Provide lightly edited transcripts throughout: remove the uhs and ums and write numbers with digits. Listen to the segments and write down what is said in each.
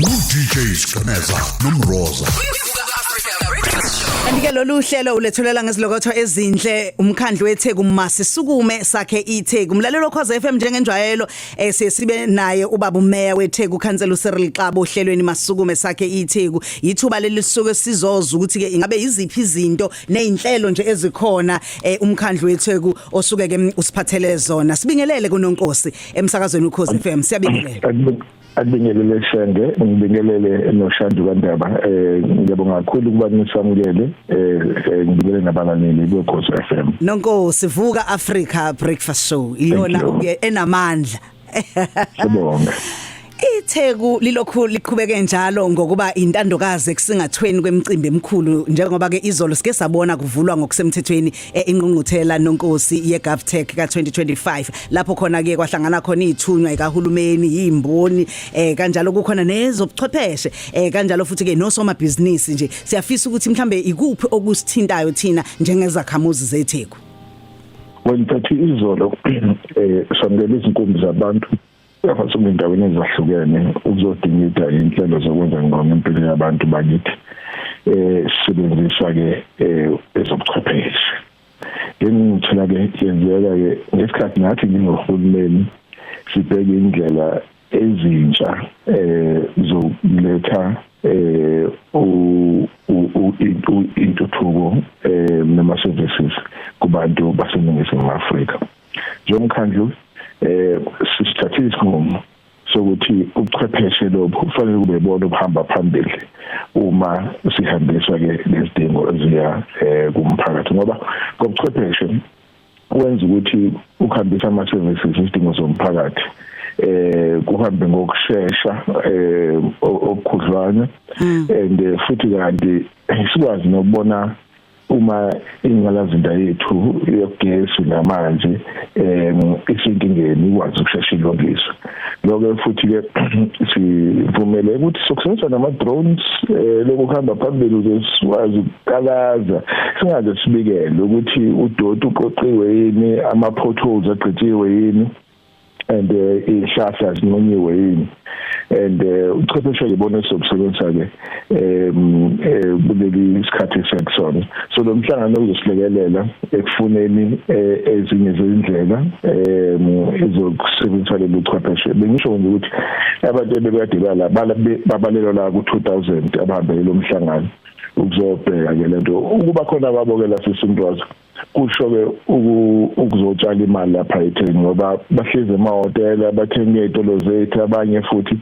DJ Skremeza noMroza. Kanti ke lolu hlelo ulethulela ngezilokotho ezinhle umkhandlu weTheku Masisukume Sakhe iTheku. Umlalelo Khoza FM njengenjwayelo sibe naye ubaba umeya weTheku, Councillor Cyril Xaba, ohlelweni Masukume Sakhe iTheku. Yithuba leli lisuke sizoza ukuthi ke ingabe iziphi izinto nezinhlelo nje ezikhona umkhandlu weTheku osuke ke usiphathele zona. Sibingelele kuNonkosi emsakazweni uKhozi FM. Siyabingelela. Akubingelele Shenge, ngibingelele noShandu kaNdaba. Ngiyabonga kakhulu ukuba nisamukele, ngibingelele nabalaleli beKhozi FM. Nonkosi, Vuka Africa Breakfast Show iyona enamandla. Sibonga. iTheku lilokhu liqhubeke njalo ngokuba intandokazi ekusingathweni kwemicimbi emikhulu, njengoba ke izolo sike sabona kuvulwa ngokusemthethweni ingqungquthela nonkosi yeGovTech ka2025, lapho khona ke kwahlangana khona izithunywa ekahulumeni, izimboni, kanjalo kukhona nezobuchwepheshe, kanjalo futhi ke nosomabhizinisi nje. Siyafisa ukuthi mhlambe ikuphi okusithintayo thina njengezakhamuzi zeTheku? Well, izolo samukela izinkumbi zabantu abasuka endaweni ezahlukene ukuzodingida inhlelo zokwenza ngcono impilo yabantu bakithi, sisebenzisa ke ezobuchwepheshe. Ngingithola ke yenzeka ke ngesikhathi nathi njengohulumeni sibheke indlela ezintsha zokuletha intuthuko nama services kubantu baseNingizimu Afrika. Njengomkhandlu sisithathile isinqumo sokuthi ubuchwepheshe lobu kufanele kube bona obuhamba phambili uma sihambisa ke lezidingo eziya kumphakathi, ngoba ngobuchwepheshe wenza ukuthi ukuhambisa ama services, izidingo zomphakathi, kuhambe ngokushesha okukhudlwana, and futhi kanti sikwazi nokubona uma ingqalasizinda yethu yogesi namanzi isenkingeni, ikwazi ukushesha ilungiswe. Lokho futhi ke sivumele ukuthi sokusebenzisa nama drones, lokhu kuhamba phambili, ukuze sikwazi ukukalaza, singaze sibikele ukuthi udoti uqoqiwe yini, ama potholes agqitshiwe yini, and izihlahla zinqunyiwe yini. And uchwepheshe ke bona sizokusebenzisa ke kuleli isikhathi esiyakusona. So lo mhlangano uzosilekelela ekufuneni ezinye zezindlela ezokusebenzisa lolu chwepheshe. Bengisho nje ukuthi abantu ebekade bala babalelwa la ku2000 abahambele lo mhlangano ukuzobheka ke lento. Ukuba khona kwabokela sisindwazo kusho ke ukuzotshala imali lapha eThekwini, ngoba bahlezi emahhotela, bathenga ezitolo zethu. Abanye futhi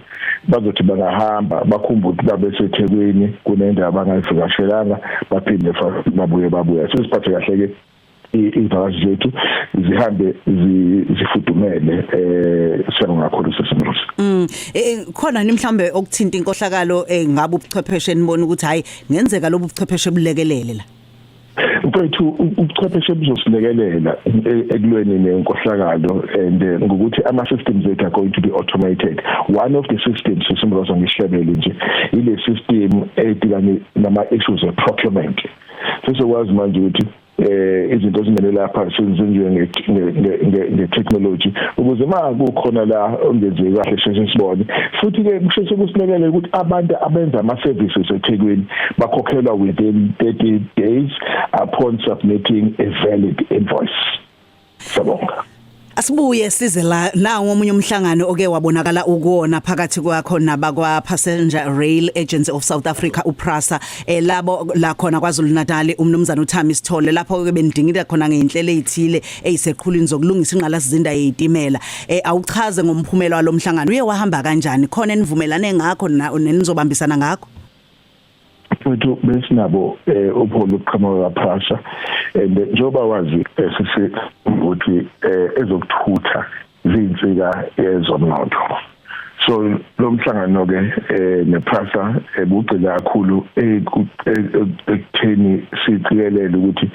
bazothi bangahamba bakhumbule ukuthi babe seThekwini, kunendawo abangayivakashelanga, baphinde babuye babuya. Sesiphathe kahle ke izivakashi zethu, zihambe zifudumele. Siyabonga kakhulu, sesimrosi. Khona ni mhlambe okuthinta inkohlakalo, ngabe ubuchwepheshe nibona ukuthi hayi, ngenzeka lobu buchwepheshe bulekelele la? Mfethu, ubuchwepheshe buzosilekelela ekulweni nenkohlakalo, and ngokuthi ama systems ethu are going to be automated. One of the systems, sisimroza ngihlebele nje, ile system e-deala nama issues of procurement. Sesokwazi manje ukuthi izinto ezingene lapha senziwe nge-technology, ukuze ma kukhona la ongenzeki kahle sheshe sibone. Futhi ke kusheshe kusilekelele ukuthi abantu abenza ama services eThekwini bakhokhelwa within 30 days upon submitting a valid invoice. Siyabonga. Asibuye size la nawo omunye umhlangano oke wabonakala ukuwona phakathi kwakho nabakwa Passenger Rail Agency of South Africa, uPrasa, labo la khona kwaZulu Natal, umnumzana uThami Sithole, lapho ke benidingida khona ngeinhlelo ezithile eziseqhulwini zokulungisa inqalasizinda yezitimela. Awuchaze ngomphumela walomhlangano, uye wahamba kanjani? Khona enivumelane ngakho nenizobambisana ngakho? Futhi besinabo upholo ukuqhamuka kaPrasa, and njengoba wazi sisi ukuthi ezokuthutha ziyinsika yezomnotho. So lo mhlangano ke nePrasa ebugcila kakhulu ekutheni siqikelele ukuthi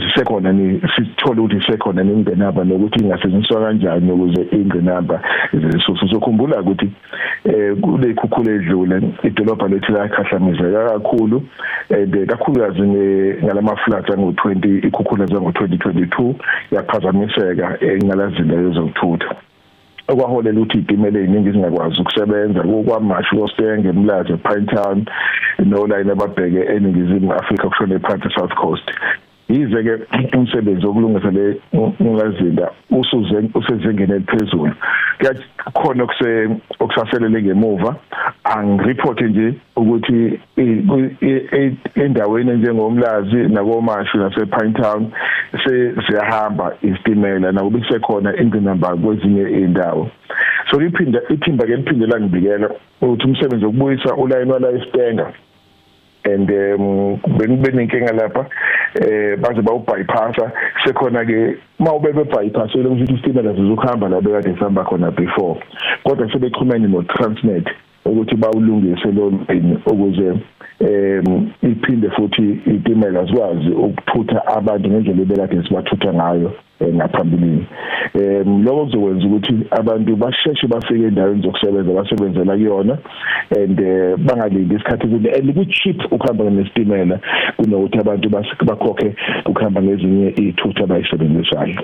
sisekhona ni sithole ukuthi sisekhona nengqinamba, nokuthi ingasetshenziswa kanjani ukuze ingqinamba zisusu. Sokhumbula ukuthi kule khukhula edlule idolobha lethu lakhahlamezeka kakhulu, and kakhulukazi ngalama floods ango20, ikhukhula zango 2022, yaphazamiseka ingqalasizinda yezokuthutha. Okwaholela ukuthi izitimela eziningi zingakwazi ukusebenza koKwaMashu, koStanger, eMlazi, Pinetown, nolayini ababheke eNingizimu Afrika kushone phansi South Coast. Yize ke umsebenzi wokulungisa le ngqalasizinda usuze usezingeni eliphezulu, kuyakhona okusaselele ngemuva. Angireport nje ukuthi endaweni njengoMlazi nakoMashu nase-Pinetown sesiyahamba isitimela, nakuba isekhona ingqinamba kwezinye indawo. So iphinda ithimba ke liphinde langibikela ukuthi umsebenzi wokubuyisa ulayini wala eStanger and bengibe nenkinga lapha, baze bawubypassa. Sekhona ke mawube bypass ile ukuthi isitimela sizokuhamba la bekade sihamba khona before, kodwa sebexhumene no Transnet ukuthi bawulungise lo line ukuze iphinde futhi itimela zikwazi ukuthutha abantu ngendlela ebekade sibathutha ngayo ngaphambilini. Lokho kuzokwenza ukuthi abantu basheshe bafike endaweni zokusebenza, basebenzela kuyona, and bangalindi isikhathi eside, and ku cheap ukuhamba nesitimela kunokuthi abantu bakhokhe ukuhamba ngezinye izithutha abayisebenzisayo.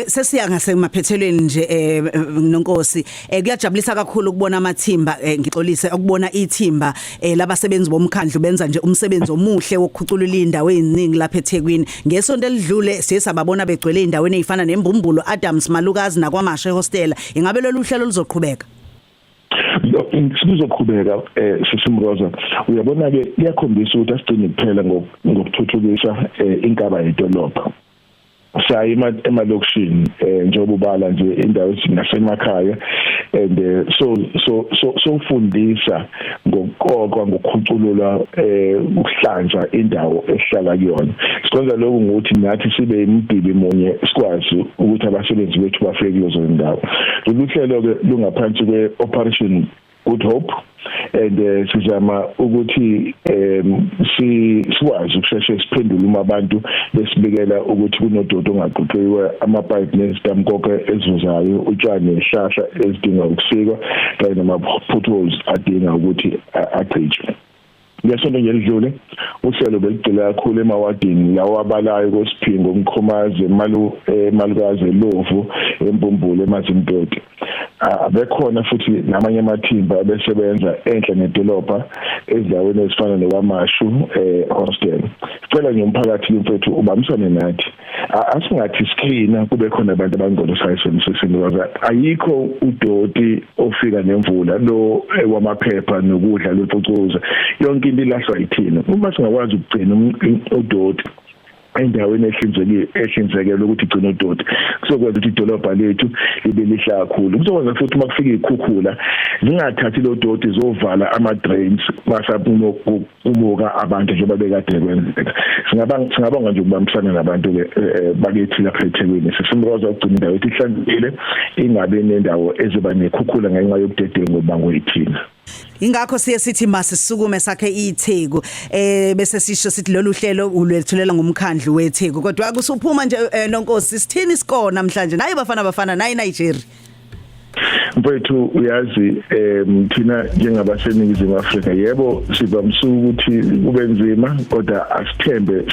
Sesiya ngasemaphethelweni nje, Nonkosi. Kuyajabulisa kakhulu ukubona amathimba, ngixolise, ukubona ithimba labasebenzi bomkhandlu benza nje umsebenzi omuhle wokukhuculula indawo eziningi lapha eThekwini. Ngesonto elidlule siye sababona begcwele indaweni ezifana neMbumbulu, Adams Malukazi naKwaMashu ehostela. Ingabe lolu hlelo luzoqhubeka? Sizoqhubeka, Sisi Mroza. Uyabona ke, kuyakhombisa ukuthi asigcini kuphela ngokuthuthukisa inkaba yedolobha, saye emalokishini, njengoba ubala nje indawo nasemakhaya, and so ufundisa ngokuqoqwa, ngokukhuculula, ukuhlanza indawo esihlala kuyona. Sikwenza lokhu ngokuthi nathi sibe imdibi munye, sikwazi ukuthi abasebenzi bethu bafike kulezo ndawo. Lolu hlelo ke lungaphansi kwe-Operation Good Hope, and sizama ukuthi si sikwazi ukusheshe siphendule uma abantu besibikela ukuthi kunodoti ongaqoqiwe, amapipe nezitamkoko ezivuzayo, utshani nezihlahla ezidinga ukusikwa, kanye nama-potholes adinga ukuthi agqitshwe. Ngesonto nje elidlule uhlelo beligxile kakhulu emawadini lawo abalayo koSiphingo, uMkhomazi, eMalukazi, eLovu, eMbumbulu, eMazimpeti. Abekhona futhi namanye amathimba abesebenza enhla nedolobha ezindaweni ezifana noKwaMashu hostel. Sicela nje umphakathi, mfethu, ubambisane nathi. Asingathi siklina kube khona abantu abangcolisayo semsisini. Ayikho udoti ofika nemvula lo wamaphepha nokudla lemfucuza, yonke into ilahlwa yithina. Uma singakwazi ukugcina udoti endaweni ehlinzekile, ehlinzekelwe ukuthi igcine udoti, kuzokwenza ukuthi idolobha lethu libe lihle kakhulu. Kuzokwenza futhi uma kufika izikhukhula zingathathi lo doti zovala ama drains masapumuka abantu, njengoba bekade kwenzeka. Singabonga nje ukubambisana nabantu ke bakithi lapha eThekwini, Sisi Mroza, ukugcina indawo ethu ihlanzekile, ingabi nendawo ezoba nekhukhula ngenxa yobudedengu obangwe yithina. Ingakho siye sithi masisukume sakhe iTheku, bese sisho sithi lolu hlelo ulwethulela ngumkhandlu weTheku. Kodwa kusuphuma nje, Nonkosi, sithini iscore namhlanje nayi Bafana Bafana nayi Nigeria? Mfethu, uyazi, thina njengabaseNingizimu Afrika, yebo, sivamisa ukuthi kube nzima, kodwa asithembe,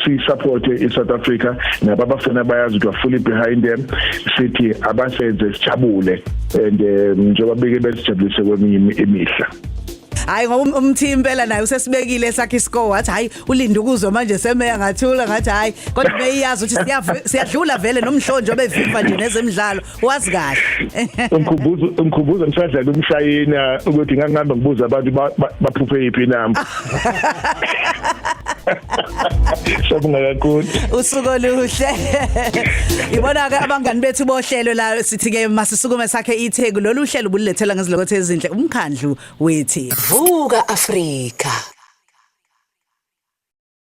si support iSouth Africa nababafana, bayazi ukuthi fully behind them. Sithi abasenze sijabule, and njengoba beke besijabulise kweminye imihla. Hayi, ngoba umthi impela naye usesibekile sakhe iscore, wathi hayi, ulinde ukuzwa manje semeya. Ngathula, ngathi hayi, kodwa beyazi ukuthi siyadlula vele nomhlonjo obeviva nje nezemidlalo, wazi kahle. Ungikhumbuza ngisadlala umshayina ukuthi ngangihamba ngibuza abantu baphuphe yiphi inamba. Siyabonga kakhulu. Usuku oluhle. Ibona ke abangani bethu bohlelo la, sithi ke masisukume sakhe iTheku. Lolu hlelo bulilethela ngezilokothe ezinhle umkhandlu weTheku. Vuka Afrika.